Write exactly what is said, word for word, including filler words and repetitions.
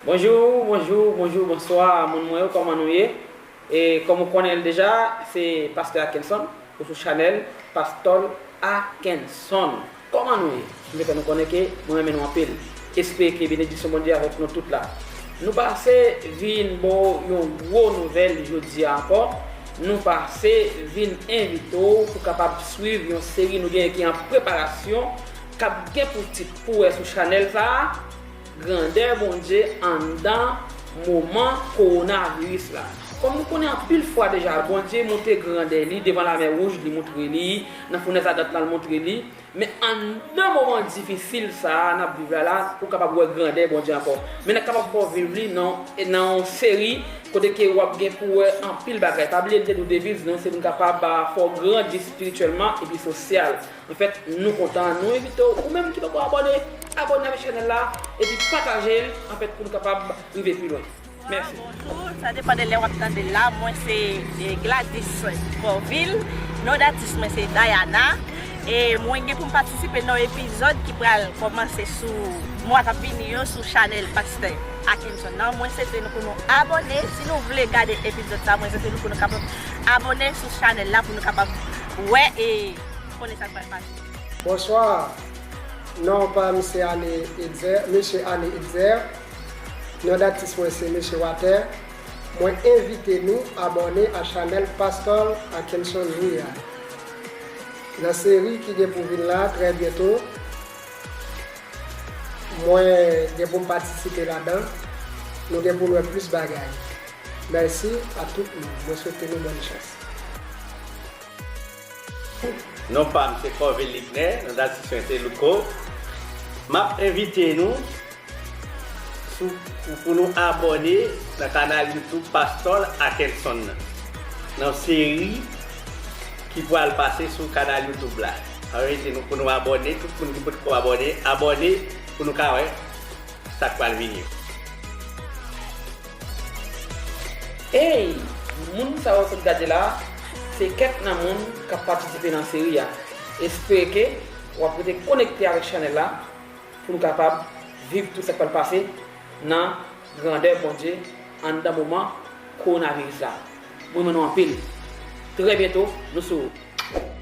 Bonjou, bonjou, bonjou, bonswa, moun mwen yo, kòman nou ye? E kòm ou konnen l deja, se Pastè Akenson, ou sou chanèl Pastòl Akenson. Kòman nou ye? M vle fè nou konnen ke mwen renmen nou anpil. Espere ke benediksyon Bondye avèk nou tout la. Nou pase vin ba w yon gwo nouvèl jodi a ankò. Nou pase vin envite w pou kapab swiv yon seri nou genyen ki an preparasyon, k ap gen pou tit pou wè sou chanèl sa a, Grandè Bondye anndan moman kowonaviris la. Kòm nou konnen anpil fwa deja, Bondye montre grandè li devan Lamè Wouj, li montre li, nan founèz adan l, l montre li. Men anndan moman difisil sa a n ap viv la la, ou kapab wè grandè Bondye ankò. Men n ap kapab fè w viv li nan, nan yon seri kote ke w ap gen pou wè anpil bagay. Pa bliye, m te di w deviz nou, se pou n kapab, ah, fè w grandi espirityèlman epi sosyal. Anfèt, nou kontan, nou envite w, ou menm ki poko abòne, abòne avèk chanèl la, epi pataje l, anfèt, pou n kapab rive pi lwen. Mèsi. Bonjou, sa depann de lè w ap tande l la. Mwen se, eh, Gladys Corville, non datis mwen se Diana, e mwen gen pou m patisipe nan yon epizòd ki pral kòmanse sou mwa k ap vini yo sou chanèl Pastè Akenson nan. Mwen swete nou pou nou abòne, si nou vle gade epizòd sa, mwen swete nou pou nou kapab abòne sou chanèl la pou nou kapab wè e konnen sa k pral pase. Bonswa. Non pa m se Anne Etzer, Mesye Anne Etzer. Non datis mwen se Mesye Water. Mwen envite nou abòne a chanèl Pastòl Akenson Louis a. Nan seri ki gen pou vin la trè byento, mwen gen pou m patisipe ladan. Nou gen pou n wè plis bagay. Mèsi a tout moun. Mwen swete nou bòn chans. Non pa m se Corville Ligner, non datis mwen se Louko. M ap envite nou sou, pou, pou nou abòne nan kanal YouTube Pastòl Akenson nan. Nan seri ki pral pase sou kanal YouTube la. M ap envite nou pou nou abòne, tout moun ki potko abòne, abòne pou nou ka wè sa k pral vini. Ey! Moun sa yo sot gade la, se kèk nan moun k ap patisipe nan seri a. Espere ke w ap rete konekte avèk chanèl la pou nou kapab viv tout sa k pral pase nan grandè Bondye anndan moman kowonaviris la. Mwen renmen nou anpil. Trè byento, nou sou wout.